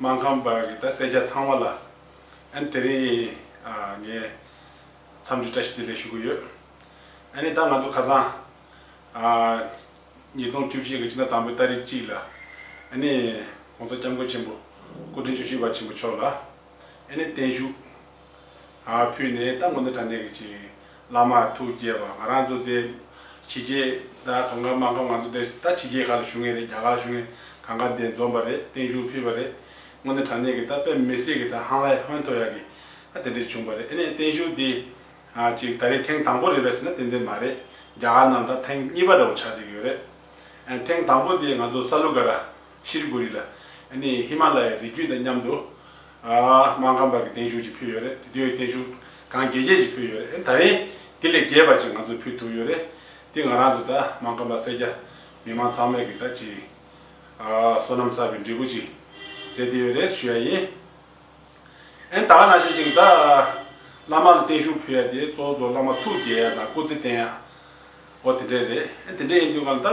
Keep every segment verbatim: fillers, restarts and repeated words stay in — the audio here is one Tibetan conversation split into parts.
སྨར་ཁམས་པ་གི་ད་སེར་སྐྱ་ཚང་མ་ལ་ཨ་ནི་དེ་རིང་ཨ་ངས་འཚམས་འདྲི་བཀྲ་ཤིས་བདེ་ལེགས་ཞུ་གི་ཡོད། ཨ་ནི་ད་ང་ཚོ་ཁ་སང་ཨ་ཉིས་སྟོང་བཅུ་བཞི་གི་སྤྱི་ཟླ་དང་པོའི་ཏ་རིག་གཅིག་ལ་ཨ་ནི་༸གོང་ས་༸སྐྱབས་མགོན་ཆེན་པོ་སྐུ་ཕྲེང་བཅུ་བཞི་པ་ཆེན་པོ་མཆོག་ལ་ཨ་ནི་བརྟན་བཞུགས་ཨ་ཕུལ་ནས་ད་དངོས་གནས་དྲང་གནས་ཀྱི་ཅིག་བླ་མར་ཐུགས་དགྱེས་པ། ང་རང་ཚོ་དེ་ཕྱི་རྒྱལ་ད་གང་ག་སྨར་ཁམས་ང་ཚོ་དེ་ད་ཕྱི་རྒྱལ་ཁག་ལ་བཞུགས་མཁན་རེད། རྒྱ་གར་ལ་བཞུགས་མཁན་གང་ག་དེ་འཛོམས་པ་རེད། བརྟན་བཞུགས་ཕུལ་བ་རེད། དངོས་གནས་དྲང་གནས་ཀྱི་ད་དཔེ་མི་སྲིད་ཀྱི་ད་ཧང་ལས་ཧོན་ཐོར་ཡག་གི་ད་དེ་འདྲ་བྱུང་བ་རེད། ཨ་ནི་བརྟན་བཞུགས་འདི་ཨ་ཅིག་ད་རེས་ཐེངས་དང་པོ་རེད་པས་ཟེར་ན་ཏན་ཏན་མ་རེད། རྒྱ་གར་ནང་ད་ཐེངས་གཉིས་པ་འདྲ་བོ་ཆགས་བསྡད་ཀྱི་ཡོད་རེད། ཨ་ཐེངས་དང་པོ་དེ་ང་ཚོ་ས་ལུ་ག་ར་ཤིལ་པུ་རི་ལ་ཨ་ནི་ཧི་མ་ལ་ཡའི་རི་རྒྱུད་དང་མཉམ་དུ་ཨ་སྨར་ཁམས་པ་གི་བརྟན་བཞུགས་ཅིག་ཕུལ་ཡོད་རེད། དེ་དུས་བརྟན་བཞུགས་གང་རྒྱས་རྒྱས་ཅིག་ཕུལ་ཡོད་རེད། ཨ་ད་རེས་དེ་ལས་རྒྱས་པ་ཅིག་ང་ཚོ་ཕུལ་ཐུབ་ཡོད་རེད། དེ་ང་རང་ཚོ་ད་སྨར་ཁམས་པ་སེར་སྐྱ་མི་མང་ཚང་མས་ཀྱི་ད་ཅིག་ཨ་བསོད་ནམས་བསགས་པའི་འབྲས་བུ་ཅིག་རེད། དེ་ཡོད་རེད་ཞུ་ཡ་ཡིན། ཨེ་ད་ག་ནང་བཞིན་ཅིག་ད་བླ་མ་ལ་བརྟན་བཞུགས་ཕུལ་ཡ་དེ་གཙོ་བོ་གཙོ་བླ་མ་ཐུགས་དགྱེས་ཡ་དང་སྐུ་ཚེ་བརྟན་ཡ། འོ་དེ་འདྲས་རེད། ཨེ་དེ་འདྲས་ཡིན་དུས་གང་ལ་ད་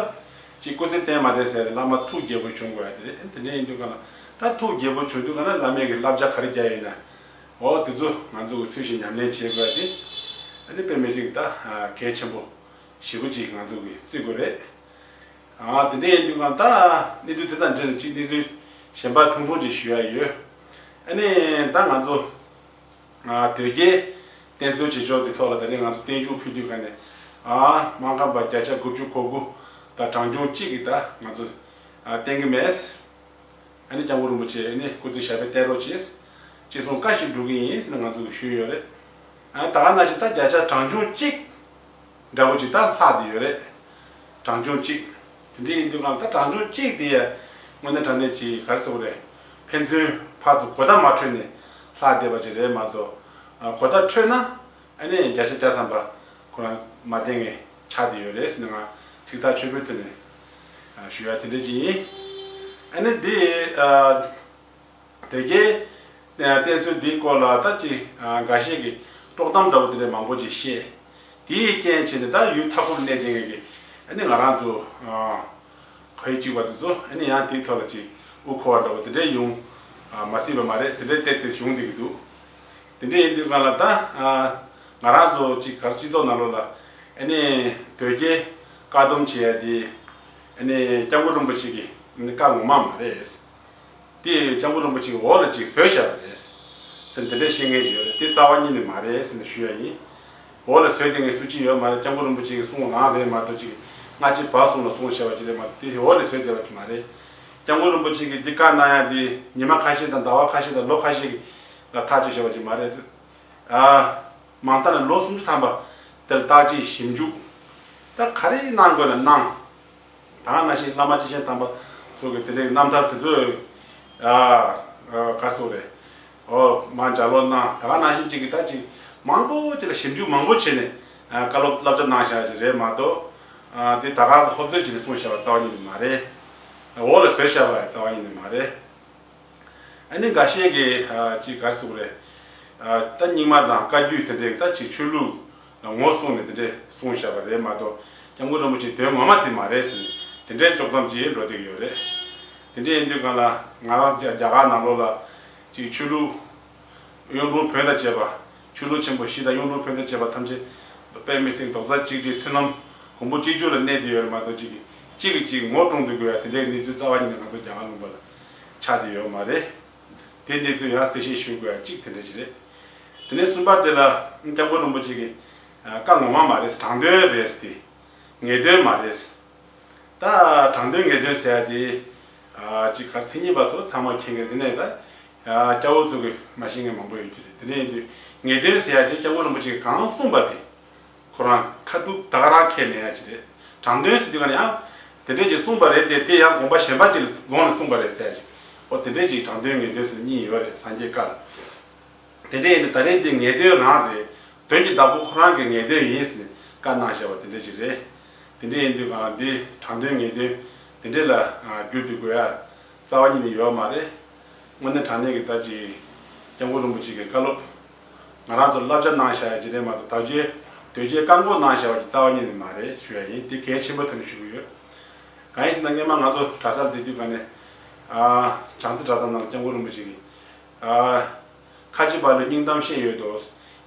ཅིག་སྐུ་ཚེ་བརྟན་མ་བསྟན་ཟེར་བླ་མ་ཐུགས་དགྱེས་པོ་བྱུང་དགོས་ཡ་དེ་རེད། ཨེ་དེ་འདྲས་ཡིན་དུས་གང་ལ་ད་ཐུགས་དགྱེས་པོ་བྱུང་དུས་གང་ལ་བླ་མས་ཀྱི་བསླབ་བྱ་ག་རེ་བརྒྱབ་ཡོད་ན། འོ་དེ་ཚོ་ང་ཚོ་གི་ཚུལ་བཞིན་ཉམས་ལེན་བྱེད་དགོས་ཡ་དེ་ཨ་ནི་དཔེ་མི་སྲིད་ཀྱི་ད་གལ་ཆེན་པོ་ཞེ་པོ་ཅིག་ང་ཚོ་གི་བརྩི་དགོས་རེད། ཨ་དེ་འདྲ་ཡིན་དུས་གང་ད་གནས་ཚུལ་དེ་དང་འབྲེལ་ནས་གཅིག་གནས་ཚུལ་གཞན་པ་ཐུང་ཐུང་ཅིག་ཞུ་ཡ་ཡོད། ཨ་ནི་ད་ང་ཚོ་ཨ་དོལ་རྒྱལ་བསྟེན་གསོལ་བྱེད་ཕྱོགས་དེ་ཐོག་ལ་ད་རེས་ང་ཚོ་བརྟན་བཞུགས་ཕུལ་དུས་ག་ནས་ཨ་སྨར་ཁམས་པ་བརྒྱ་ཆ་དགུ་བཅུ་གོ་དགུ་དང་གྲངས་ཆུང་གཅིག་གིས་ད་ང་ཚོ་ཨ་བསྟེན་གི་མེད། ཨ་ནི་སྐྱབས་མགོན་རིན་པོ་ཆེ་ཨ་ནི་སྐུ་ཚེ་ཞབས་པད་བརྟན་རོགས་གྱིས། ཅི་གསུང་བཀའ་བཞིན་སྒྲུབ་ཀྱི་ཡིན་ཟེར་ནས་ང་ཚོ་གིས་ཞུས་ཡོད་རེད། ཨ་ད་ག་ནང་བཞིན་ད་བརྒྱ་ཆ་གྲངས་ཆུང་གཅིག་འདྲ་པོ་ཅིག་ད་ལྷག་བསྡད་ཡོད་རེད། གྲངས་ཆུང་གཅིག་དེ་འདྲ་ཡིན་དུས་གང་ལ་ད་གྲངས་ཆུང་གཅིག་དེ་ཡ་དངོས་གནས་དྲང་གནས་ཅིག་ག་རེ་ཟེར་དགོས་རེད། ཕན་ཚུན་ཕར་ཚུར་གོ་བརྡ་མ་འཕྲོད་ནས་ལྷག་བསྡད་པ་ཅིག་རེད་མ་གཏོགས། ཨ་གོ་བརྡ་འཕྲོད་ན་ཨ་ནི་བརྒྱ་ཆ་བརྒྱ་ཐམ་པ་ཁོ་རང་མ་བསྟེན་མཁན་ཆགས་བསྡད་ཡོད་རེད་ཟེར་ནས་ང་ཚིག་ཐག་ཆོད་པོའི་ཐོག་ནས་ཨ་ཞུ་ཡ་དེ་འདྲ་ཅིག་ཡིན། ཨ་ནི་འདི་ཨ། དོལ་རྒྱལ་བསྟེན་གསོལ་འདིའི་སྐོར་ལ་ད་ཅི་འགའ་ཤས་ཀྱིས་དཀྲོག་གཏམ་འདྲ་པོ་དེ་འདྲ་མང་པོ་ཅིག་བཤད། དེའི་རྐྱེན་བྱས་ནས་ད་ཡུལ་མཐའ་འཁོབ་གནས་བསྡད་མཁན་གྱི་ཨ་ནི་ང་རང་ཚོ་ཕ་ཡུལ་གཅིག་པ་དེ་ཚོ་ཨ་ནི་ཡང་དེའི་ཐོག་ལ་ཅིག་དབུ་འཁོར་བ་འདྲ་པོ་དེ་འདྲ་ཡོང་མ་སྲིད་པ་མ་རེད། དེ་འདྲའི་ཏོག་ཙམ་ཡོང་བསྡད་ཀྱི་འདུག་དེ་འདྲ་ཡིན་དུས་གང་ལ་ད་ང་རང་ཚོ་ཅིག་ག་རེ་སྤྱི་ཚོགས་ནང་ལོགས་ལ་ཨ་ནི་དོལ་རྒྱལ་བཀག་སྡོམ་བྱེད་ཡ་དེ་ཨ་ནི་སྐྱབས་མགོན་རིན་པོ་ཆེ་གི་ཨ་ནི་བཀའ་ངོ་མ་མ་རེད། དེ་སྐྱབས་མགོན་རིན་པོ་ཆེ་གི་འོག་ལ་ཅིག་བཟོས་བཞག་པ་རེད་ཟེར་དེ་འདྲ་བཤད་མཁན་ཅིག་ཡོད་རེད། དེ་རྩ་བ་ཉིད་ནས་མ་རེད་ཟེར་ནས་ཞུ་ཡ་ཡིན། འོག་ལ་བཟོས་བསྡད་མཁན་སུ་གཅིག་ཡོད་མ་རེད། སྐྱབས་མགོན་རིན་པོ་ཆེ་གི་གསུང་རང་རེད་མ་གཏོགས་ཅིག་སྔ་ཕྱི་བར་གསུམ་ལ་གསུངས་བཞག་པ་ཅིག་རེད་མ་གཏོགས་དེ་འོག་ལ་བཟོས་བསྡད་པ་ཅིག་མ་རེད། སྐྱབས་མགོན་རིན་པོ་ཆེ་གིས་འདི་བཀའ་གནང་ཡ་འདི་ཉི་མ་ཁ་ཤས་དང་ཟླ་བ་ཁ་ཤས་དང་ལོ་ཁ་ཤས་ལ་ཐག་གཅོད་བྱས་པ་ཅིག་མ་རེད། ཨ། མང་མཐའ་ནས་ལོ་སུམ་ཅུ་ཐམ་པ་དེར་བརྟག་དཔྱད་ཞིབ་འཇུག་ད་ག་རེ་གནང་དགོས་ན་གནང་། ད་ག་ནང་བཞིན་བླ་མ་སྐྱེས་ཆེན་དམ་པ་ཚོ་གི་དེ་འདྲའི་རྣམ་ཐར་དེ་ཚོ་ཨ་ཨ་ག་རེ་ཟེར་དགོས་རེད། ཨོ་མར་ལྗགས་ཀློག་གནང་། ད་ག་ནང་བཞིན་ཅིག་གི་ད་ཅིག་མང་པོ་ཅིག་ལ་ཞིབ་འཇུག་མང་པོ་བྱས་ནས་ཨ་བཀའ་སློབ་བསླབ་བྱ་གནང་བཞག་ཅིག་རེད་མ་གཏོགས། ཨ་དེ་ད་ག་ཧོབ་རྩེད་བྱས་ནས་གསུངས་བཞག་པ་རྩ་བ་ཉིད་ནས་མ་རེད། འོག་ལ་བཟོས་བཞག་པ་རྩ་བ་ཉིད་ནས་མ་རེད། ཨ་ནི་འགའ་ཤས་ཀྱིས་ཨ་ཅིག་ག་རེ་ཟེར་དགོས་རེད། ཨ་ད་རྙིང་མ་དང་བཀའ་བརྒྱུད་དེ་འདྲའི་ད་ཅིག་ཆོས་ལུགས་ལ་ངོ་བསྲུངས་ནས་དེ་འདྲས་གསུངས་བཞག་པ་རེད་མ་གཏོགས་སྐྱབས་མགོན་རིན་པོ་ཆེའི་དོན་ངོ་མ་དེ་མ་རེད་ཟེར་ནས་དེ་འདྲའི་དཀྲོག་གཏམ་ཅིག་འགྲོ་བསྡད་ཀྱི་ཡོད་རེད། དེ་འདྲ་ཡིན་དུས་གང་ལ་ང་རང་རྒྱ་རྒྱ་གར་ནང་ལོགས་ལ་ཅིག་ཆོས་ལུགས་གཡུང་དྲུང་བོན་དང་བཅས་པ། ཆོས་ལུགས་ཆེན་པོ་བཞི་དང་གཡུང་དྲུང་བོན་དང་བཅས་པ་ཐམས་ཅད་དཔེ་མི་སྲིད་རྡོག་རྩ་གཅིག་སྒྲིལ་མཐུན་ལམ་གོང་བུ་གཅིག་གྱུར་ལ་གནས་བསྡད་ཡོད་རེད་མ་གཏོགས་གཅིག་གིས་གཅིག་གིས་གཅིག་ངོ་སྲུང་དགོས་ཡ་དེ་འདྲའི་གནས་ཚུལ་རྩ་བ་ཉིད་ནས་ང་ཚོ་རྒྱ་གར་ལུང་པ་ལ་ཆགས་བསྡད་ཡོད་མ་རེད། དེ་གནས་ཚུལ་ཡང་གསལ་བཤད་ཞུ་དགོས་ཡ་གཅིག་དེ་འདྲ་ཅིག་རེད། དེ་ནས་གསུམ་པ་དེ་ལ་སྐྱབས་མགོན་རིན་པོ་ཆེ་གི་བཀའ་ངོ་མ་མ་རེད། དྲང་དོན་རེད་དེ། ངེས་དོན་མ་རེད། ད་དྲང་དོན་ངེས་དོན་ཟེར་ཡ་དེ། ཨ་ཅིག་ག་རེ་མཚན་ཉིད་པ་ཚོ་ཚང་མ་མཁྱེན་གི་རེད། དེ་ནས་ད་ཨ་སྐྱ་བོ་ཚོ་གི་མ་ཤེས་མཁན་མང་པོ་ཡོད་ཀྱི་རེད། དེ་ནས་ཡིན་དུས་ངེས་དོན་ཟེར་ཡ་དེ་སྐྱབས་མགོན་རིན་པོ་ཆེ་གིས་གང་གསུངས་པ་དེ་ཁོ་རང་ཁ་ཐུག་ད་ག་རང་ཁས་ལེན་ཡ་ཅིག་རེད། དྲང་དོན་ཟེར་དུས་ག་ནས་ཡང་དེ་འདྲས་ཅིག་གསུངས་པ་རེད་དེ། དེ་ཡང་དགོངས་པ་གཞན་པ་ཅིག་ལ་དགོངས་ནས་གསུངས་པ་རེད་ཟེར་ཡ་ཅིག་འོ་དེ་འདྲས་ཅིག་དྲང་དོན་ངེས་དོན་ཟེར་གཉིས་ཡོད་རེད་སངས་རྒྱས་བཀའ་ལ། དེ་འདྲ་ཡིན་དུས་ད་རེས་འདི་ངེས་དོན་རང་རེད། དོན་གྱི་བདག་པོ་ཁོ་རང་གི་ངེས་དོན་ཡིན་ཟེར་ནས་བཀའ་གནང་བཞག་པ་དེ་འདྲ་ཅིག་རེད། དེ་འདྲ་ཡིན་དུས་གང་ལ་འདི་དྲང་དོན་ངེས་དོན་དེ་འདྲ་ལ་བསྒྱུར་ཏེ་དགོས་ཡ་རྩ་བ་ཉིད་ནས་ཡོད་མ་རེད། དངོས་གནས་དྲང་གནས་ཀྱི་ད་ཅིག་སྐྱབས་མགོན་རིན་པོ་ཆེ་གི་བཀའ་སློབ་ང་རང་ཚོ་བསླབ་བྱ་གནང་བཞག་ཡ་ཅིག་རེད་མ་གཏོགས་ད་ཅི་དོལ་རྒྱལ་བཀག་འགོག་གནང་བཞག་པ་ཅིག་རྩ་བ་ཉིད་ནས་མ་རེད་ཞུ་ཡ་ཡིན། དེ་གལ་ཆེན་པོ་དེ་འདྲ་ཞུ་གི་ཡོད། གང་ཡིན་ཟེར་ན་སྔོན་མ་ང་ཚོ་གྲྭ་སར་བསྡད་དུས་ག་ནས་ ཨ། བྱང་རྩེ་གྲྭ་ཚང་ནང་ལ་སྐྱབས་མགོན་རིན་པོ་ཆེ་གིས། ཨ། ཁ་ཆེ་པ་ལུས་སྙིང་གཏམ་བཤད་ཡོད་དོ།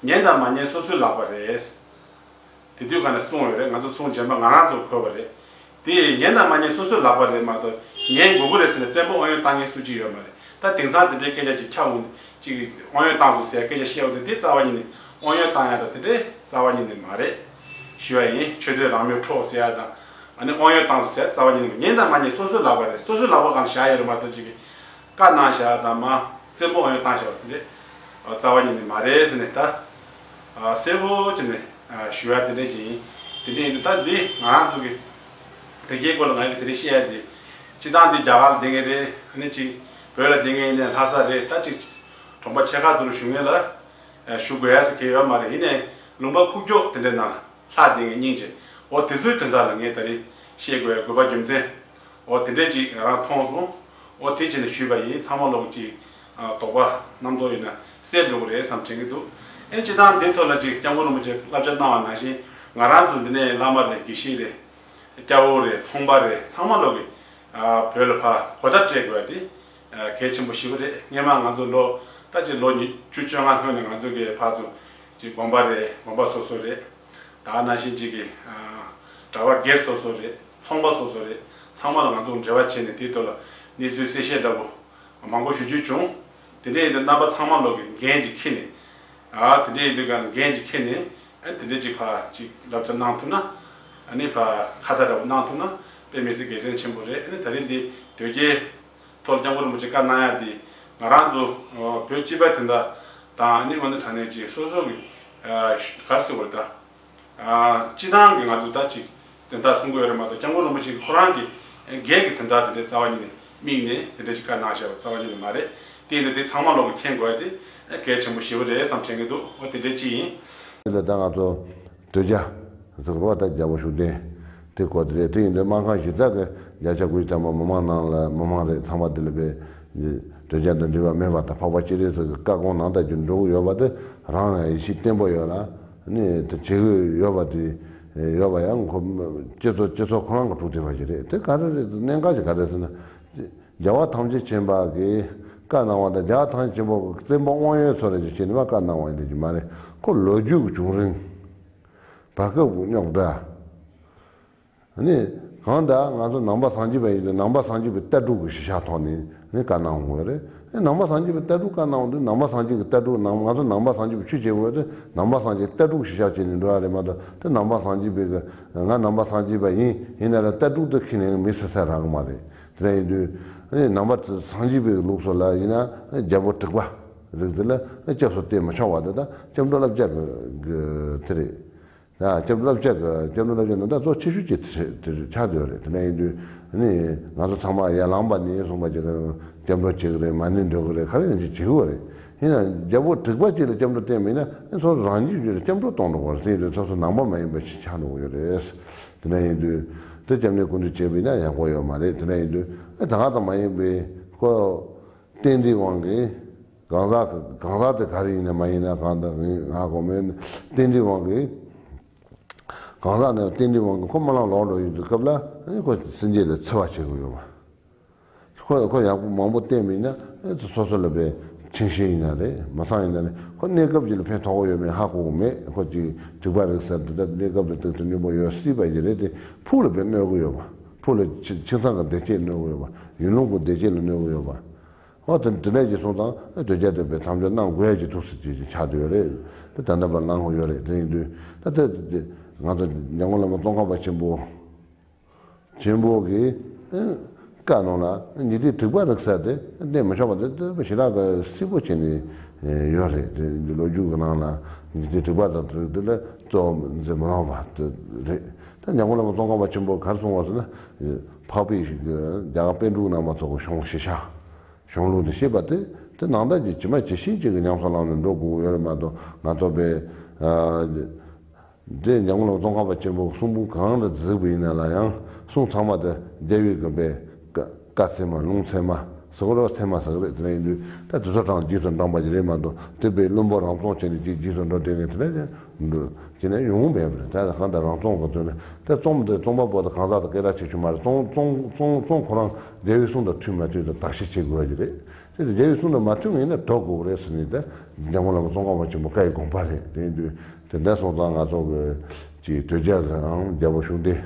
ཉན་དང་མ་ཉན་སོ་སོའི་ལག་པ་རེད། དེ་དུས་ག་ནས་གསུངས་ཡོད་རེད། ང་ཚོ་གསུང་རྗེས་མ་ང་རང་ཚོར་གོ་བ་རེད། དེ་ཉན་དང་མ་ཉན་སོ་སོའི་ལག་པ་རེད་མ་གཏོགས། ཉན་དགོས་ཀྱི་རེད་ཟེར་ནས་བཙན་པོ་དབང་ཡོད་བཏང་མཁན་སུ་གཅིག་ཡོད་མ་རེད། ད་དེང་སང་དེ་འདྲའི་སྐད་ཆ་ཅིག་ཁྱབ་འོང་། ཅིག་དབང་ཡོད་བཏང་སོང་ཟེར་སྐད་ཆ་བཤད་འོང་དུས། དེ་རྩ་བ་ཉིད་ནས་དབང་ཡོད་བཏང་ཡ་དང་དེ་འདྲའི་རྩ་བ་ཉིད་ནས་མ་རེད། ཞུ་བ་ཡིན། ཆོས་དད་རང་མོས་འཕྲོག་ཟེར་ཡ་དང་། ཨ་ནི་དབང་ཡོད་བཏང་སོང་ཟེར་རྩ་བ་ཉིད་ནས་མ། ཉན་དང་མ་ཉན་སོ་སོའི་ལག་པ་རེད། སོ་སོའི་ལག་པ་གང་བཞག་ཡོད་རེད་མ་གཏོགས། ཅིག་གིས་བཀའ་གནང་བཞག་དང་མ། བཙན་པོ་དབང་ཡོད་བཏང་བཞག་པ་དེ་འདྲ་རྩ་བ་ཉིད་ནས་མ་རེད་ཟེར་ནས། ད་གསལ་པོ་བྱས་ནས་ཞུ་ཡ་དེ་འདྲ་ཞིག་ཡིན། དེ་འདྲ་ཡིན་དུས་ད་འདི་ང་རང་ཚོ་གི་དེ་གའི་སྐོར་ལ་ང་གིས་དེ་འདྲ་བཤད་ཡ་དེ། སྤྱིར་བཏང་འདི་རྒྱ་གར་ལ་བསྡད་མཁན་རེད། ཨ་ནི་ཅིག་བོད་ལ་བསྡད་མཁན་ཡིན་ནའི་ལྷ་ས་རེད། ད་ཅིག་གྲོང་པ་ཆེ་ཁག་ཚོ་ལ་བཞུགས་མཁན་ལ་ཞུ་དགོས་ཡ་ཟེར་མཁན་ཡོད་མ་རེད། ཡིན་ནའི་ལུང་པ་ཁུག་ཀྱོག་དེ་འདྲའི་ནང་ལྷག་བསྡད་མཁན་སྙིང་རྗེ། འོ་དེ་ཚོའི་དོན་དག་ལ་ངས་ད་རེས་བཤད་དགོས་ཡ་དགོས་པ་རྒྱུ་མཚན། འོ་དེ་འདྲས་ཅིག་ང་རང་མཐོང་སོང་། འོ་དེ་བྱས་ནས་ཞུས་པ་ཡིན། ཚང་མ་ལོག་ཅིག་ཨ། དོགས་པ་རྣམ་རྟོག་ཡོད་ན་སེལ་འགྲོ་གི་རེད་བསམ་དྲན་གྱི་འདུག་ཨེ། སྤྱིར་བཏང་འདིའི་ཐོག་ལ་ཅིག་སྐྱབས་མགོན་རིན་པོ་ཆེས་བསླབ་བྱ་གནང་བ་ནང་བཞིན། ང་རང་ཚོ་འདི་ནས་བླ་མ་རེད། དགེ་བཤེས་རེད། སྐྱ་བོ་རེད། ཚོང་པ་རེད། ཚང་མ་ལོག་གིས་ཨ། བོད་ལ་ཕར་གོ་བརྡ་སྤྲད་དགོས་ཡ་དེ་ཨ། གལ་ཆེན་པོ་ཞེ་པོ་རེད། སྔོན་མ་ང་ཚོ་ལོ་ད་ཅིག་ལོ་ཉི་ཤུ་བཅོ་ལྔ་སྔོན་ནས་ང་ཚོ་གིས་ཕར་ཚུར་ཅིག་དགོན་པ་རེད། དགོན་པ་སོ་སོ་རེད། ད་ནང་བཞིན་ཅིག་གི་ཨ། གྲྭ་པ་སྒེར་སོ་སོ་རེད། ཚོང་པ་སོ་སོ་རེད། ཚང་མ་ལ་ང་ཚོ་འབྲེལ་བ་བྱས་ནས་དེའི་ཐོག་ལ་གནས་ཚུལ་གསལ་བཤད་འདྲ་པོ་མང་པོ་ཞུ་རྒྱུ་བྱུང་། དེ་འདྲ་ཡིན་དུས་རྣམ་པ་ཚང་མ་ལོག་གིས་འགན་ཅིག་འཁྱེར་ནས། ཨ། དེ་འདྲ་ཡིན་དུས་ག་ལ་འགན་ཅིག་འཁྱེར་ནས། ཨ། དེ་འདྲ་ཅིག་ཕར་ཅིག་བསླབ་བྱ་གནང་ཐུབ་ན། ཨ་ནི་ཕར་ཁ་བརྡ་འདྲ་པོ་གནང་ཐུབ་ན་དཔེ་མི་སྲིད་དགེ་མཚན་ཆེན་པོ་རེད། ཨ་ནི་ད་རིང་འདི་དོལ་རྒྱལ་ཐོག་སྐྱབས་མགོན་རིན་པོ་ཆེ་བཀའ་གནང་ཡ་དེ། ང་རང་ཚོ་བོད་སྤྱི་པའི་དོན་དག་དང་། ཨ་ནི་དངོས་གནས་དྲང་གནས་ཅིག་སོ་སོ་གི་ཨ། ག་རེ་ཟེར་དགོས་རེད་ད། ཨ། སྤྱི་བཏང་གི་ང་ཚོ་ད་ཅིག་དོན་དག་གསུང་གི་ཡོད་རེད་མ་གཏོགས། སྐྱབས་མགོན་རིན་པོ་ཆེ་གིས་ཁོ་རང་གི་སྒེར་གྱི་དོན་དག་དེ་འདྲའི་རྩ་བ་ཉིད་ནས་དམིགས་ནས་དེ་འདྲ་ཅིག་བཀའ་གནང་བཞག་པ་རྩ་བ་ཉིད་ནས་མ་རེད། དེ་ཡིན་དུས་དེ་ཚང་མ་ལོག་གིས་མཁྱེན་དགོས་ཡ་དེ་གལ་ཆེན་པོ་ཞེ་པོ་རེད་བསམ་དྲན་གྱི་འདུག་འོ་དེ་འདྲ་ཅིག་ཡིན། དེ་ལ་ད་ང་ཚོ་དོལ་རྒྱལ་ཟེར་བ་ད་རྒྱལ་པོ་ཤུགས་ལྡན་དེ་སྐོར་དེ་རེད། དེ་ཡིན་དུས་སྨར་ཁམས་གཞིས་ཚབ་ཀྱི་བརྒྱ་ཆ་དགུ་བཅུ་ཐམ་པ་མི་མང་ནང་ལ། མི་མང་རེད། ཚང་མ་དེ་ལ་བས་དོལ་རྒྱལ་དང་འབྲེལ་བ་མེད་པ་དང་། འཕགས་པ་སྤྱན་རས་གཟིགས་ཀྱི་བཀའ་དགོངས་ནང་ལྟར་གྱི་འགྲོ་གི་ཡོད་པ་དེ་རང་ཡང་ཡིད་ཆེས་བརྟན་པོ་ཡོད་ལ། ནི་དེ་བྱེད་ཀྱི་ཡོད་པ་དེ་ཡོད་པ་ཡང་ཁོ་སྤྱི་ཚོགས་སྤྱི་ཚོགས་ཁོ་རང་གིས་སྒྲུབ་བསྡད་པ་ཞིག་རེད། དེ་ག་རེ་རེད། གནད་འགག་ཅིག་ག་རེ་ཟེར་ན། རྒྱལ་བ་ཐམས་ཅད་མཁྱེན་པ་གིས་བཀའ་གནང་བ་དང་། རྒྱལ་བ་ཐམས་ཅད་མཁྱེན་པ་གིས་བཙན་པོ་དབང་ཡོད་ཚོ་རེ་ཅིག་བྱས་ནས་མ་བཀའ་གནང་བ་ཡིན་དེ་ཅིག་མ་རེད། ཁོ་ལོ་རྒྱུས་ཀྱི་བྱུང་རིམ། བར་སྐབས་ཀྱི་རྙོག་དྲ། ནི་གང་ལྟར་ང་ཚོ་ནང་པ་སངས་རྒྱས་པ་ཡིན་དུས། ནང་པ་སངས་རྒྱས་པའི་ལྟ་གྲུབ་ཀྱི་གཞི་བཞག་ཐོག་ནས་ནི་བཀའ་གནང་འོང་གི་རེད། ནང་པ་སངས་རྒྱས་པའི་ལྟ་གྲུབ་བཀའ་གནང་འོང་དུས། ནང་པ་སངས་རྒྱས་ཀྱི་ལྟ་གྲུབ་ནང་། ང་ཚོ་ནང་པ་སངས་རྒྱས་པའི་ཆོས་བྱེད་དགོས་དུས། ནང་པ་སངས་རྒྱས་ལྟ་གྲུབ་གཞི་བཞག་བྱས་ནས་འགྲོ་ཡ་རེད་མ་གཏོགས། དེ་ནང་པ་སངས་རྒྱས་པའི་གི། ང་ནང་པ་སངས་རྒྱས་པ་ཡིན། ཡིན་ན་ལ་ལྟ་གྲུབ་དེ་ཁྱེར་ནས་མི་སྲིད་ས་རག་གི་མ་རེད། དེ་འདྲ་ཡིན་དུས་ནི་ནང་པ་སངས་རྒྱས་པའི་ལུགས་སྲོལ་ལ་ཡིན་ན། རྒྱལ་པོ་དྲེགས་པ་རིགས་དེ་ལ་སྐྱབས་སུ་བསྟེན་མི་ཆོག་པ་དེ་ད་སྐྱབས་འགྲོ་བསླབ་བྱ་གི་གི་དེ་རེད། ཡ། སྐྱབས་འགྲོ་བསླབ་བྱ་གི། སྐྱབས་འགྲོ་བསླབ་བྱ་ནང་ད་གཙོ་ཆེ་ཤོས་ཅིག་དེ་དེ་ཆགས་བསྡད་ཡོད་རེད། དེ་འདྲ་ཡིན་དུས་ནི་ང་ཚོ་ཚང་མ་ཡར་ལངས་པ་ནས་བཟུང་བ་ཅིག་སྐྱབས་འགྲོ་བྱེད་ཀྱི་རེད། མ་ཎི་འདོན་གྱི་རེད། ག་རེ་ཡང་ཅིག་བྱེད་ཀྱི་ཡོད་རེད། ཡིན་ན་རྒྱལ་པོ་དྲེགས་པ་ཅིག་ལ་སྐྱབས་འགྲོ་བསྟེན་པ་ཡིན་ན། ཨེ། སོ་སོ་རང་རྒྱུད་ཀྱི་སྐྱབས་འགྲོ་གཏོང་འགྲོ་གི་རེད། དེ་ཡིན་དུས་སོ་སོ་ནང་པ་མ་ཡིན་པ་ཞིག་ཆགས་འགྲོ་གི་ཡོད་རེད། དེ་འདྲ་ཡིན་དུས་དེ་སྐྱབས་གནས་སྐུ་མདུན་བྱས་པ་ཡིན་ན་ཡག་པོ་ཡོད་མ་རེད། དེ་འདྲ་ཡིན་དུས་ཨེ། ད་ག་ཙམ་མ་ཡིན་པའི་ཁོ་རྟེན་འབྲེལ་དབང་གིས། གང་ཟག་གང་ཟག་དེ་ག་རེ་ཡིན་ན་མ་ཡིན་ན། གང་ལྟར་ང་གོ་མེད། རྟེན་འབྲེལ་དབང་གིས། གང་ཟག་ནི་རྟེན་འབྲེལ་དབང་གིས་ཁོ་རྨི་ལམ་ལོག་འགྲོ་ཡོང་དུས་སྐབས་ལ། ཨེ། ཁོ་སེམས་ཅན་ལ་འཚེ་བ་བྱེད་དགོས་ཡོད་པ། ཁོ་ཁོ་ཡག་པོ་མང་པོ་བསྟེན་པ་ཡིན་ན། ཨེ། སོ་སོ་ལ་བས་ཆིངས་ཞེན་ཡིན་ན་རེད། མི་ཚང་ཡིན་ན་རེད། ཁོ་གནས་སྐབས་ཅིག་ལ་ཕན་ཐོགས་ཀྱི་ཡོད་མེད་ཧ་གོ་གི་མེད། ཁོ་ཅིག་དྲེགས་པ་རིགས་ཟེར་དེ་འདྲ་གནས་སྐབས་ལ་ཏོག་ཙམ་སྙོམས་པོ་ཡོད་སྲིད་པ་ཞིག་རེད་དེ། ཕུགས་ལ་བས་གནོད་ཀྱི་ཡོད་པ། ཕུགས་ལ་ཁྱིམ་ཁྱིམ་ཚང་གི་བདེ་སྐྱིད་གནོད་ཀྱི་ཡོད་པ། ཡུལ་ལུང་གི་བདེ་སྐྱིད་ལ་གནོད་ཀྱི་ཡོད་པ། འོ་དེ་དེ་འདྲ་ཅིག་སོང་ཙང་། ཨེ། དོལ་རྒྱལ་དེ་བས་མཚམས་འཇོག་གནང་དགོས་ཡ་ཅིག་ཐུག་སྲིད་ཅིག་ཆགས་བསྡད་ཡོད་རེད། དེ་ད་ལྟ་བར་གནང་དགོས་ཡོད་རེད། དེ་ཡིན་དུས་ད་ལྟ་དེ་ང་ཚོ་འཇམ་མགོན་བླ་མ་ཙོང་ཁ་པ་ཆེན་པོ། ཆེན་པོ་གིས། ཨེ། བཀའ་གནང་ལ་ཉི་ཟླའི་དྲེགས་པ་རིགས་ཟེར་དེ་བསྟེན་མི་ཆོག་པ་དེ་དེ་ཞེ་དྲག་གི་གསལ་པོ་བྱས་ནས་ཡོད་རེད། དེ་ལོ་རྒྱུས་ཀྱི་ནང་ལ་ཉི་ཟླའི་དྲེགས་པ་དང་དྲེགས་དེ་ལ་གཙོ་བོ་འཛིན་མི་རུང་བ་དེ་རེད། ད་འཇམ་མགོན་བླ་མ་ཙོང་ཁ་པ་ཆེན་པོས་ག་རེ་གསུངས་པ་ཟེར་ན། འཕགས་པའི་ཞིག་གི་རྒྱ་གར་པཎ་གྲུབ་རྣམ་པ་ཚོ་གི་གཞུང་ཞིབ་ཆ། གཞུང་ལུགས་དེ་ཤེས་པ་དེ། དེ་ནང་ལྟར་གྱི་ཇི་མ་ཇི་བཞིན་ཅིག་གི་ཉམས་སུ་བླངས་ནས་འགྲོ་དགོས་ཀྱི་ཡོད་རེད་མ་གཏོགས། ང་ཚོ་བས། ཨ། དེ་འཇམ་མགོན་བླ་མ་ཙོང་ཁ་པ་ཆེན་པོའི་གསུང་འབུམ་གང་ལ་གཟིགས་པ་ཡིན་ན་ལ་ཡང་། གསུང་ཚང་མ་དེ་རྒྱལ་བའི་གི་བས་བཀའ་བཀའ་ཚད་མ་ལུང་ཚད་མ། ཟེར་གོ་རོགས་ཚད་མ་ཟེར་གི་རེད། དེ་ནས་ཡིན་དུས་ད་དེ་ཚོ་གྲངས་རྗེས་སུ་འབྲངས་པ་ཞིག་རེད་མ་གཏོགས་དེ་བས་བླུན་པོ་རང་བཙོང་བྱས་ནས་ཅིག་རྗེས་སུ་འགྲོ་བསྡད་མཁན་དེ་འདྲ་ཅིག་ནས་ཡོང་མེད་པ་རེད། ད་གང་ལྟར་རང་བཙོང་གི་དོན་ལ་ད་བཙོང་དེ་བཙོང་པ་པོ་དང་གང་ཟག་དང་སྐད་གྲགས་ཆེ་ཆུང་མ་རེད། བཙོང་བཙོང་བཙོང་བཙོང་ཁོ་རང་རྒྱལ་བའི་གསུང་དང་མཐུན་མ་མཐུན་དང་བརྟག་ཞིབ་བྱེད་དགོས་པ་ཞིག་རེད། དེ་ལྟར་རྒྱལ་བའི་གསུང་དང་མ་མཐུན་ངེས་ན་འདོར་དགོས་རེད་ཟེར་ནས་ད་འཇམ་མགོན་བླ་མ་ཙོང་ཁ་པ་ཆེན་པོ་བཀའ་ཡི་དགོངས་པ་རེད། དེ་ཡིན་དུས་དེ་འདྲ་སོང་ཙང་ང་ཚོ་གི་ཅིག་དོལ་རྒྱལ་གྱི་ཨང་རྒྱལ་པོ་ཤུགས་ལྡན་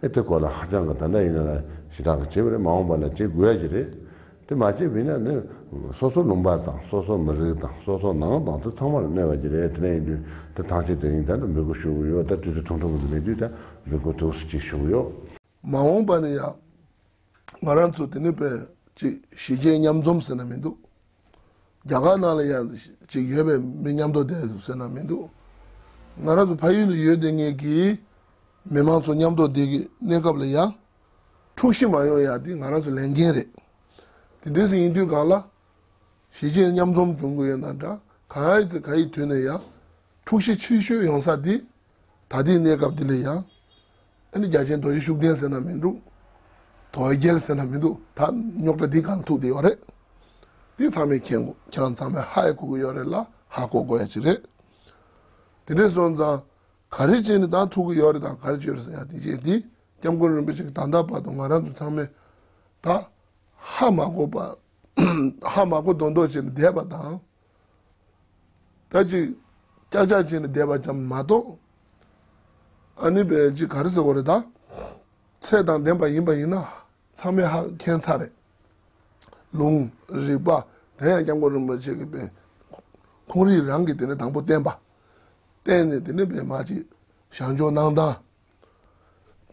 ཨེ་དེ་སྐོར་ལ་ཧ་ཅང་གི་ད་ལྟ་ཡིན་ན་ཞེ་དྲག་གི་བྱེད་པ་རེད། མ་འོངས་པ་ལ་བྱེད་དགོས་ཡ་ཅིག་རེད། དེ་མ་བྱས་པ་ཡིན་ན་ནི་སོ་སོ་ལུང་པ་དང་སོ་སོ་མི་རིགས་དང་སོ་སོ་ནང་དང་དེ་ཚང་མར་གནོད་པ་ཅིག་རེད། དེ་འདྲ་ཡིན་དུས་དེ་ཐང་ཆད་དེ་རིང་ད་ལྟ་འབོད་སྐུལ་ཞུ་གི་ཡོད། ད་དུས་ཚོད་ཐུང་ཐུང་གི་མེད་དུས་ད་འབོད་སྐུལ་ཐུགས་སུ་ཅིག་ཞུ་གི་ཡོད། མ་འོངས་པ་ནས་ཡང་ང་རང་ཚོ་དེ་ནི་པའི་ཅིག་གཞིས་བྱེས་མཉམ་འཛོམས་ཟེར་ན་མི་འདུག་རྒྱ་གར་ནང་ལ་ཡང་ཅིག་ཡོད་པའི་མི་མཉམ་དུ་བསྡད་ཟེར་ན་མི་འདུག་ང་རང་ཚོ་ཕ་ཡུལ་ལ་ཡོད་བསྡད་མཁན་གྱི་མི་མང་ཚོ་མཉམ་དུ་བསྡད་ཀྱི་གནས་སྐབས་ལ་ཡང་འཁྲུག་གཞི་མ་ཡོང་ཡ་དེ་ང་རང་ཚོ་ལས་འགན་རེད། དེ་འདྲ་ཟིག་ཡིན་དུས་གང་ལ། གཞིས་བྱེས་མཉམ་འཛོམས་བྱུང་གི་ཡོད་ན་འདྲ། གང་ཡིན་ཚེ་ག་ཡི་དུས་ནས་ཡང་འཁྲུག་གཞི་ཆེ་ཤོས་ཡོང་ས་འདི་ད་ལྟའི་གནས་སྐབས་འདི་ལ་ཡང་ཨ་ནི་རྒྱལ་ཆེན་རྡོ་རྗེ་ཤུགས་ལྡན་ཟེར་ན་མི་འདུག་དོལ་རྒྱལ་ཟེར་ན་མི་འདུག་ད་རྙོག་དྲ་འདི་སྒང་ལ་ཐུག་བསྡད་ཡོད་རེད། འདི་ཚང་མས་མཁྱེན་དགོས། ཁྱེད་རང་ཚང་མས་ཧ་ཡང་གོ་གི་ཡོད་རེད་ལ་ཧ་གོ་དགོས་ཡ་ཅིག་རེད། དེ་འདྲས་སོང་ཙང་ག་རེ་བྱས་ནས་ད་ཐུག་གི་ཡོད་རེད་དང་ག་རེ་བྱས་རེད་ཟེར་ཡ་དེ་བྱས་འདི་སྐྱབས་མགོན་རིན་པོ་ཆེ་གི་ད་ལྟ་བར་དུ་ང་རང་ཚོ་ཚང་མས་ད་ཧ་མ་གོ་བ་ཧ་མ་གོ་མདོག་མདོག་བྱས་ནས་བསྡད་པ་དང་། ད་ཅིག་ཀྱག་ཀྱག་བྱས་ནས་བསྡད་པ་ཙམ་མ་གཏོགས། ཨ་ནི་བས་ཅིག་ག་རེ་ཟེར་དགོས་རེད་ད། ཚད་དང་ལྡན་པ་ཡིན་པ་ཡིན་ན་ཚང་མས་ཧ་མཁྱེན་ཚར་རེད། ལུང་རིགས་པ་དེ་ཡང་སྐྱབས་མགོན་རིན་པོ་ཆེ་གིས་པས་ཁོང་རང་རང་གིས་དེ་ནས་དང་པོ་བསྟན་པ། བསྟན་ནས་དེ་ནས་པས་མ་ཅིག་བྱང་ཆོག་གནང་སྟངས།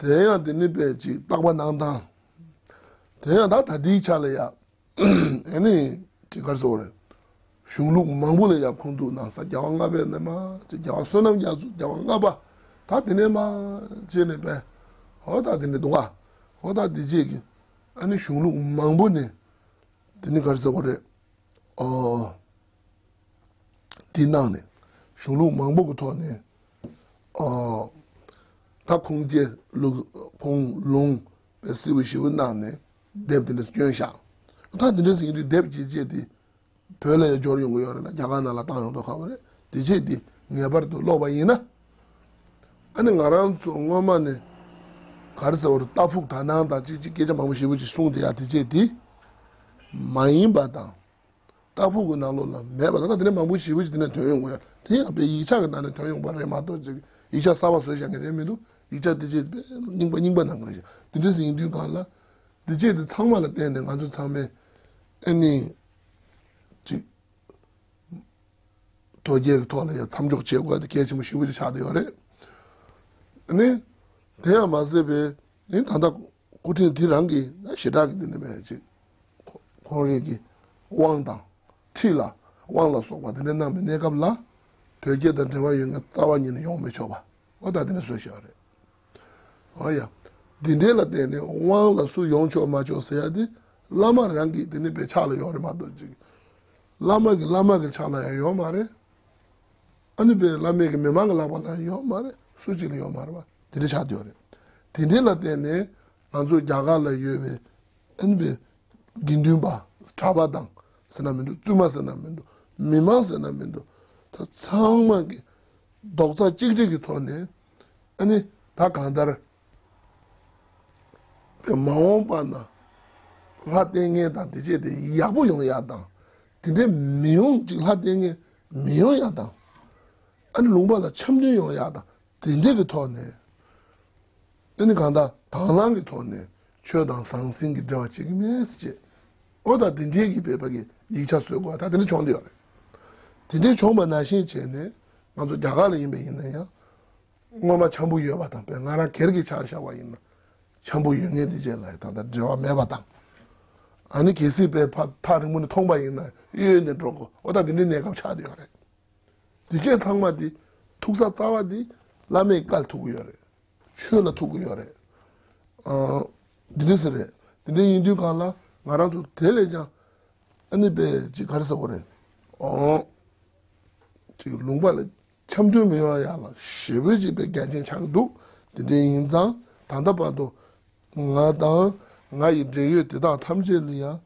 དེ་ཡང་དེ་ནི་པས་ཅིག་བརྟག་པ་གནང་སྟངས། དེ་ཡང་ད་ད་ལྟའི་ཆ་ལ་ཡ། ཨེ་ནི་ཅིག་ག་རེ་ཟེར་དགོས་རེད། གཞུང་ལུགས་མང་པོ་ལ་ཡ་ཁུངས་གཏུགས་གནང་ས་རྒྱལ་བ་ལྔ་པའི་ནས་མ་ཅིག་རྒྱལ་བ་བསོད་ནམས་རྒྱ་མཚོ་རྒྱལ་བ་ལྔ་པ། ད་དེ་ནས་མ་བྱས་ནས་པས། ཧོ་ད་དེ་ནས་འདུག་ག་ཧོ་ད་དེ་རྗེས་ཀྱི་ཨ་ནི་གཞུང་ལུགས་མང་པོ་ནས་དེ་ནི་ག་རེ་ཟེར་དགོས་རེད། ཨོ། འདི་གནང་ནས་གཞུང་ལུགས་མང་པོ་གི་ཐོག་ནས་ཨ་ད་ཁུངས་སྐྱེལ་ལུགས་ཁུངས་ལུང་པའི་སྲིད་པ་ཞིབ་པོ་གནང་ནས་དེབ་དེ་འདྲ་བསྐྱོན་བཞག་ད་དེ་འདྲ་ཟིག་ཡིན་དུས་དེབ་ཅིག་བྱས་ཏེ་བོད་ལ་ཡང་འབྱོར་ཡོང་གི་ཡོད་རེད་ལ་རྒྱ་གར་ནང་ལ་བཏང་ཡོང་མདོག་ཁ་པོ་རེད། དེ་བྱས་ཏེ་ངེས་པར་དུ་ཀློག་པ་ཡིན་ན། ཨ་ནི་ང་རང་ཚོ་སྔོན་མ་ནས་ག་རེ་ཟེར་བ་རེད། རྟ་ཕུག་དག་སྣང་དང་ཅིག་ཅིག་སྐད་ཆ་མང་པོ་ཞེ་པོ་ཅིག་གསུངས་བསྡད་ཡ་དེ་བྱས་ཏེ་མ་ཡིན་པ་དང་། རྟ་ཕུག་གི་ནང་ལོགས་ལ་མེད་པ་ད་ལྟ་དེ་ནས་མང་པོ་ཞེ་པོ་ཅིག་དེ་ནས་ཐོན་ཡོང་གི་ཡོད། དེ་ཡང་དཔེ་ཡིག་ཆ་གི་ནང་ནས་ཐོན་ཡོང་པ་རེད་མ་གཏོགས་ཅིག་ཡིག་ཆ་གསར་པ་བཟོས་བཞག་མཁན་རེད་མི་འདུག་ཡིག་ཆ་དེ་ཅིག་དཔེ་རྙིང་པ་རྙིང་པ་ནང་གི་རེད་ཤག་དེ་འདྲ་ཟིག་ཡིན་དུས་གང་ལ། དེ་ཅིག་དེ་ཚང་མ་ལ་བརྟེན་ནས་ང་ཚོ་ཚང་མས་ཨ་ནི་ཅིག་དོལ་རྒྱལ་གྱི་ཐོག་ལ་ཡང་མཚམས་འཇོག་བྱེད་དགོས་དེ་གལ་ཆེན་པོ་ཞེ་པོ་ཅིག་ཆགས་བསྡད་ཡོད་རེད། ཨ་ནི་དེ་ཡང་མ་ཟད་པའི་ཨ་ནི་ད་ལྟ་སྐུ་ཕྲེང་འདི་རང་གིས་ཞེ་དྲག་གི་འདི་འདྲ་མེད་ཅིག་ཁོ་ཁོང་རང་གི་དབང་དང་ཁྲིད་ལ་དབང་ལ་སོགས་པ་འདི་འདྲ་གནང་བའི་གནས་སྐབས་ལ་དོལ་རྒྱལ་དང་འབྲེལ་བ་ཡོད་མཁན་རྩ་བ་ཉིད་ནས་ཡོང་མི་ཆོག་པ་འོ་ད་འདི་འདྲ་བཟོས་བཞག་རེད། འོ་ཡ། འདི་འདྲའི་ལ་བརྟེན་ནས་དབང་ལ་སུ་ཡོང་ཆོག་མ་ཆོག་ཟེར་ཡ་འདི་བླ་མ་རང་གི་འདི་འདྲ་པའི་ཕྱག་ལ་ཡོད་རེད་མ་གཏོགས་ཅིག་བླ་མ་གི་བླ་མ་གི་ཕྱག་ལ་ཡང་ཡོད་མ་རེད། ཨ་ནི་པའི་བླ་མའི་གི་མི་མང་གི་ལག་པ་ལ་ཡོད་མ་རེད། སུ་གཅིག་ལ་ཡོད་མ་རེད་པ། དེ་འདྲ་ཆགས་བསྡད་ཡོད་རེད། དེ་འདྲའི་ལ་བརྟེན་ནས་ང་ཚོ་རྒྱ་གར་ལ་ཡོད་པའི་ཨ་ནི་པའི་དགེ་འདུན་པ་གྲྭ་པ་དང་ཟེར་ན་མི་འདུག་བཙུན་མ་ཟེར་ན་མི་འདུག་མི་མང་ཟེར་ན་མི་འདུག་ད་ཚང་མ་གི་རྡོག་རྩ་གཅིག་སྒྲིལ་གྱི་ཐོག་ནས་ཨ་ནི་ད་གང་ལྟར། པའི་མ་འོངས་པ་ན་ལྷ་བསྟེན་མཁན་དང་དེ་བྱས་ཏེ་ཡག་པོ་ཡོང་ཡག་དང་། དེ་འདྲའི་མི་ཡོང་ཅིག་ལྷ་བསྟེན་མཁན་མི་ཡོང་ཡག་དང་། ཨ་ནི་ལུང་པ་ལ་འཆམ་མཐུན་ཡོང་ཡག་དང་དེ་འདྲའི་གི་ཐོག་ནས། ཨ་ནི་གང་ལྟར་དང་བླངས་ཀྱི་ཐོག་ནས་ཆོས་དང་ཟང་ཟིང་གི་འབྲེལ་བ་བྱེད་ཀྱི་མེད་ཟེར་བྱས། ཨོ་ད་དེ་འདྲའི་གི་བོད་པ་གི་ཡིག་ཆ་བཟོས་དགོས་ད་དེ་འདྲ་བྱུང་བསྡད་ཡོད་རེད། དེ་འདྲའི་བྱུང་བ་ནང་བཞིན་བྱས་ནས་ང་ཚོ་རྒྱ་གར་ལ་ཡིན་པ་ཡིན་ན་ཡང་། སྔོན་མ་འཆམ་པོ་ཡོད་པ་དང་པས་ང་རང་སྒེར་གྱི་ཆ་བཞག་པ་ཡིན་ན། འཆམ་པོ་ཡོད་ངེས་དེ་རྗེས་ལ་ད་ལྟ་འབྲེལ་བ་མེད་པ་དང་། ཨ་ནི་གལ་སྲིད་པས་ཕ་ཐག་རིང་པོ་ནས་མཐོང་པ་ཡིན་ན་གཡོལ་ནས་འགྲོ་དགོས་འོ་ད་དེ་འདྲའི་གནས་སྐབས་ཆགས་བསྡད་ཡོད་རེད། དེ་རྗེས་ཚང་མ་དེ་ཐུག་ས་རྩ་བ་དེ་བླ་མའི་བཀའ་ལ་ཐུག་གི་ཡོད་རེད། ཆོས་ལ་ཐུག་གི་ཡོད་རེད། ཨ། འདི་འདྲ་ཟེར་རེད། འདི་འདྲ་ཡིན་དུས་གང་ལ་ང་རང་ཚོ་དེ་ལས་ཀྱང་ཨ་ནི་པས་ཅིག་ག་རེ་ཟེར་དགོས་རེད། ཨོ། ཅིག་ལུང་པ་ལ་འཆམ་མཐུན་མི་ཡོང་ཡག་ལ་ཞེ་པོ་ཅིག་པའི་འགལ་རྐྱེན་ཆགས་ཀྱི་འདུག་དེ་འདྲ་ཡིན་ཙང་ད་ལྟ་བར་དུ་ང་དང་ང་ཡི་འབྲེལ་ཡོད་དེ་དག་ཐམས་ཅད་ལ་ཡང་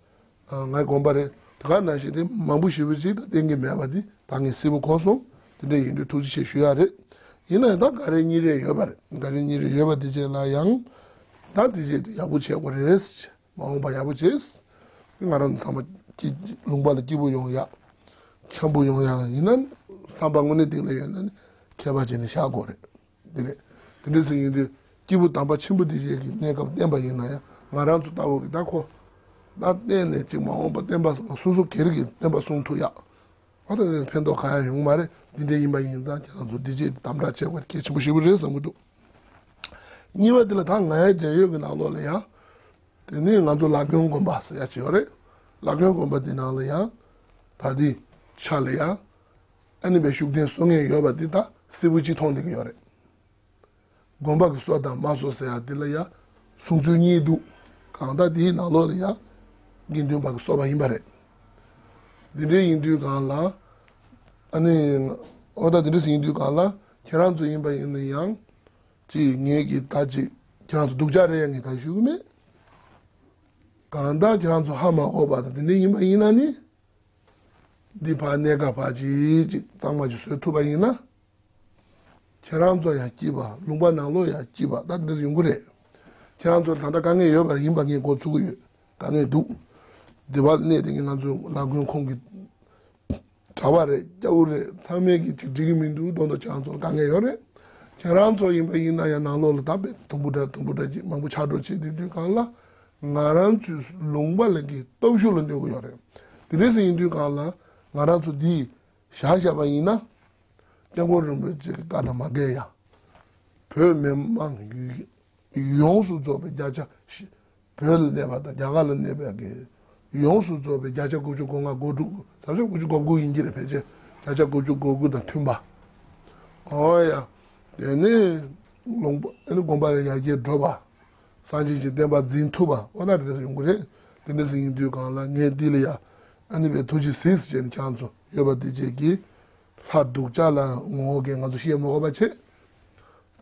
ཨ། ངའི་དགོངས་པ་རེད། དེ་ག་ནང་བཞིན་དེ་མང་པོ་ཞེ་པོ་ཅིག་ད་བསྟན་གྱི་མེད་པ་འདི་ད་ངས་གསལ་པོ་གོ་སོང་། དེ་འདྲ་ཡིན་དུས་ཐུགས་རྗེ་ཆེ་ཞུ་ཡ་རེད། ཡིན་ན་ཡང་ད་འགའ་རེ་གཉིས་རེ་ཡོད་པ་རེད། འགའ་རེ་གཉིས་རེ་ཡོད་པ་དེ་བྱས་ལ་ཡང་ད་དེ་བྱས་དེ་ཡག་པོ་བྱེད་དགོས་རེད། མ་འོངས་པ་ཡག་པོ་བྱེད། ང་རང་ཚོ་ཚང་མ་སྐྱིད། ལུང་པ་ལ་སྐྱིད་པོ་ཡོང་ཡག་འཆམ་པོ་ཡོང་ཡག་ཡིན་ན། བསམ་པ་དངོས་གནས་སྟེང་ལ་ཡོད་ན་ནི་མཁས་པ་བྱས་ནས་བཞག་དགོས་རེད། དེ་རེད། དེ་འདྲ་ཟེར་ཡོང་དུས་སྐྱེས་བུ་དམ་པ་ཆེན་པོ་དེ་བཞིན་གྱི་གནས་སྐབས་བསྟན་པ་ཡིན་ན་ཡང་ང་རང་ཚོ་ལྟ་བུ་གི་ད་ཁོ་ད་གཏན་ནས་ཅིག་མ་འོངས་པ་བསྟན་པ་སོ་སོ་སྒེར་གྱི་བསྟན་པ་སྲུང་ཐུབ་ཡག་ཨོ་ད་ཕན་ཐོགས་གང་ཡང་ཡོང་མ་རེད། འདི་འདྲ་ཡིན་པ་ཡིན་ཙང་ཁྱེད་རང་ཚོ་འདི་བྱས་དམ་དྲག་བྱེད་དགོས་གལ་ཆེན་པོ་ཞེ་པོ་རེད་བསམ་གྱི་འདུག་གཉིས་པ་འདི་ལ་ད་ང་ཡའི་འབྲེལ་ཡོད་ཀྱི་ནང་ལོགས་ལ་ཡང་། དེ་ནས་ང་ཚོ་ལ་དགོན་དགོན་པ་ཟེར་ཡ་ཅིག་ཡོད་རེད། ལ་དགོན་དགོན་པ་འདི་ནང་ལ་ཡང་། ད་འདི་ཆ་ལ་ཡང་། ཨ་ནི་པའི་ཤུགས་ལྡན་སྲོལ་ངན་ཡོད་པ་འདི་ད་གསལ་པོ་ཅིག་མཐོང་བསྡད་ཀྱི་ཡོད་རེད། དགོན་པ་གི་སྲོལ་དང་མ་སྲོལ་ཟེར་ཡ་འདི་ལ་ཡང་གསུང་ཚུལ་གཉིས་འདུག་གང་ལྟར་འདིའི་ནང་ལོགས་ལ་ཡང་དགེ་འདུན་པ་གི་སྲོལ་པ་ཡིན་པ་རེད། འདི་འདྲའི་ཡིན་དུས་གང་ལ། ཨ་ནི། ཨོ་ད་འདི་འདྲ་ཞིག་ཡིན་དུས་གང་ལ་ཁྱེད་རང་ཚོ་ཡིན་པ་ཡིན་ན་ཡང་། ཅིག་ངེད་ཀྱིས་ད་ཅིག་ཁྱེད་རང་ཚོ་སྡུག་ཅག་རེད་ཡ་ངས་ད་ཞུ་གི་མེད། གང་ལྟར་ཁྱེད་རང་ཚོ་ཧ་མ་གོ་བ་དང་དེ་འདྲ་ཡིན་པ་ཡིན་ན་ནི། འདི་ཕར་གནས་ཀ་ཕར་ཅིག་ཅིག་གཙང་མ་ཅིག་བཟོ་ཐུབ་པ་ཡིན་ན། ཁྱེད་རང་ཚོ་ཡང་སྐྱིད་པ། ལུང་པ་ནང་ལོགས་ཡང་སྐྱིད་པ། ད་འདི་འདྲ་ཡོང་གི་རེད། ཁྱེད་རང་ཚོ་ད་ལྟ་དཀའ་ངལ་ཡོད་པ་རེད། ཡིན་པ་ངས་འགོ་ཚུགས་ཀྱི་ཡོད། དཀའ་ངལ་འདུག་སྡེ་བ་ལ་གནས་དེ་ང་ཚོ་ལ་དགོན་ཁོངས་ཀྱི་གྲྭ་པ་རེད། སྐྱ་བོ་རེད། ཚང་མས་ཀྱི་ཅིག་འགྲིག་གི་མི་འདུག་མདོག་མདོག་ཁྱེད་རང་ཚོ་ལ་དཀའ་ངལ་ཡོད་རེད། ཁྱེད་རང་ཚོ་ཡིན་པ་ཡིན་ན་ཡང་ནང་ལོགས་ལ་ད་དཔེ་དུམ་བུ་འདྲ་དུམ་བུ་འདྲ་ཅིག་མང་པོ་ཆགས་འགྲོ་བྱེད་དུས་དུས་གང་ལ། ང་རང་ཚོའི་ལུང་པ་ལ་གི་སྟོབས་ཤུགས་ལ་གནོད་གི་ཡོད་རེད། དེ་འདྲ་ཟེར་ཡིན་དུས་གང་ལ་ང་རང་ཚོ་འདི་བཞག་བཞག་པ་ཡིན་ན། སྐྱབས་མགོན་རིན་པོ་ཆེ་གི་བཀའ་དང་མ་འགལ་ཡ། བོད་མི་མང་ཡོངས་སུ་རྫོགས་པའི་བརྒྱ་ཆ་བཞི། བོད་ལ་གནས་པ་དང་རྒྱ་གར་ལ་གནས་པའི་གི་ཡོངས་སུ་རྫོགས་པའི་བརྒྱ་ཆ་དགུ་བཅུ་གོ་ལྔ་གོ་དྲུག་བརྒྱ་ཆ་དགུ་བཅུ་གོ་དགུ་ཡིན་གྱི་རེད། ཕལ་ཆེར་བརྒྱ་ཆ་དགུ་བཅུ་གོ་དགུ་དང་མཐུན་པ། ཨོ་ཡ། དེ་ནས་ལུང་པ་ཨ་ནི་དགོན་པ་ལ་ཡར་རྒྱས་འགྲོ་བ། སངས་རྒྱས་ཀྱི་བསྟན་པ་འཛིན་ཐུབ་པ་ཨོ་ན་དེ་ཡོང་གི་རེད། དེ་འདྲ་ཟིག་ཡིན་དུས་གང་ལ་ངས་འདི་ལ་ཡ་ཨ་ནི་པའི་ཐུགས་རྗེ་གཟིགས་ཟེར་ནས་ཁྱེད་རང་ཚོ་ཡོད་པ་འདི་བཅས་ཀྱིས་ལྷ་སྡུག་ཅག་ལ་ངོ་བོ་གས་ང་ཚོ་ཤེས་མ་དགོས་པ་བྱེད།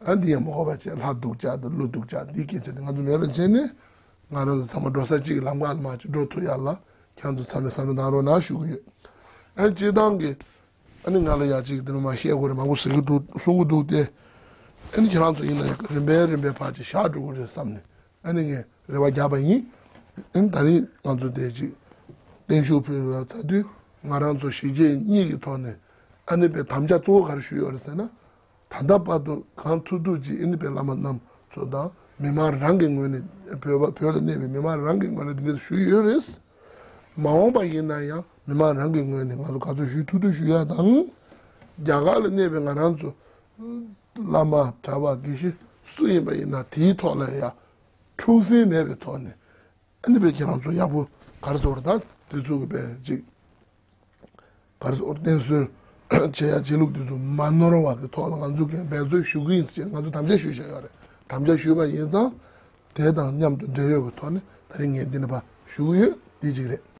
ཨ་འདི་ཡང་མ་དགོས་པ་བྱེད། ལྷ་སྡུག་ཅག་དང་ཀླུ་སྡུག་ཅག་འདི་སྐད་ཆ་དེ་ང་ཚོ་མེད་པ་བྱས་ནས་ང་རང་ཚོ་ཚང་མ་འགྲོ་ས་གཅིག་གི་ལམ་ཁ་ལ་མར་ཅིག་འགྲོ་ཐུབ་ཡ་ལ་ཁྱེད་རང་ཚོ་ཚང་མས་བསམ་བློ་བཏང་རོགས་གནང་ཞུ་གི་ཡོད། ཨ་ནི་སྤྱིར་བཏང་གི་ཨ་ནི་ང་ལ་ཡ་གཅིག་དེ་ནས་མ་བཤད་དགོས་རེད། མང་པོ་ཟེར་གི་འདུག་གསུང་གི་འདུག་སྟེ། ཨ་ནི་ཁྱེད་རང་ཚོ་ཡིན་ན་ཡང་རིམ་པས་རིམ་པས་ཕར་ཅིག་བཞག་འགྲོ་གི་རེད་བསམ་ནས་ཨ་ནི་ངས་རེ་བ་བརྒྱབ་པ་ཡིན། ཨ་ནི་ད་རིང་ང་ཚོ་དེ་ཅིག་བརྟན་བཞུགས་ཕུལ་བ་ཚར་དུས་ང་རང་ཚོ་གཞིས་བྱེས་གཉིས་ཀྱི་ཐོག་ནས་ཨ་ནི་པའི་དམ་བཅའ་གཙོ་བོ་ག་རེ་ཞུས་ཡོད་རེད་ཟེར་ན། ད་ལྟ་བར་དུ་གང་ཐུབ་ཐུབ་ཅིག་ཨ་ནི་པའི་བླ་མ་རྣམས་ཚོ་དང་མི་མང་རང་གི་ངོས་ནས་བོད་པ་བོད་ལ་གནས་པའི་མི་མང་རང་གི་ངོས་ནས་འདི་འདྲ་ཞུས་ཡོད་རེད། མ་འོངས་པ་ཡིན་ན་ཡང་མི་མང་རང་གི་ངོས་ནས་ང་ཚོ་ག་ཚོད་ཞུ་ཐུབ་ཐུབ་ཞུ་ཡ་དང་། རྒྱ་གར་ལ་གནས་པའི་ང་རང་ཚོ་བླ་མ་གྲྭ་པ་དགེ་བཤེས་སུ་ཡིན་པ་ཡིན་ན་དེའི་ཐོག་ལ་ཡ་འཁྲུག་ཟིང་མེད་པའི་ཐོག་ནས་ཨ་ནི་པའི་ཁྱེད་རང་ཚོ་ཡག་པོ་ག་རེ་ཟེར་བ་དང་དེ་ཚོ་གི་པའི་ཅིག་ག་རེ་ཟེར་བརྟན་གསོལ་བྱེད་ཡ་བྱེད་ལུགས་དེ་ཚོ་མ་ནོར་བ་གི་ཐོག་ལ་ང་ཚོ་གིས་འབད་རྩོལ་ཞུ་གི་ཡིན་ཟེར་ང་ཚོ་དམ་བཅའ་ཞུས་བཞག་ཡོད་རེད། དམ་བཅའ་ཞུས་པ་ཡིན་ཙང་དེ་དང་མཉམ་དུ་འབྲེལ་ཡོད་ཀྱི་ཐོག་ནས་ད་རིང་ངས་འདི་ནས་ཕར་ཞུ་གི་ཡོད། འདི་གཅིག་རེད།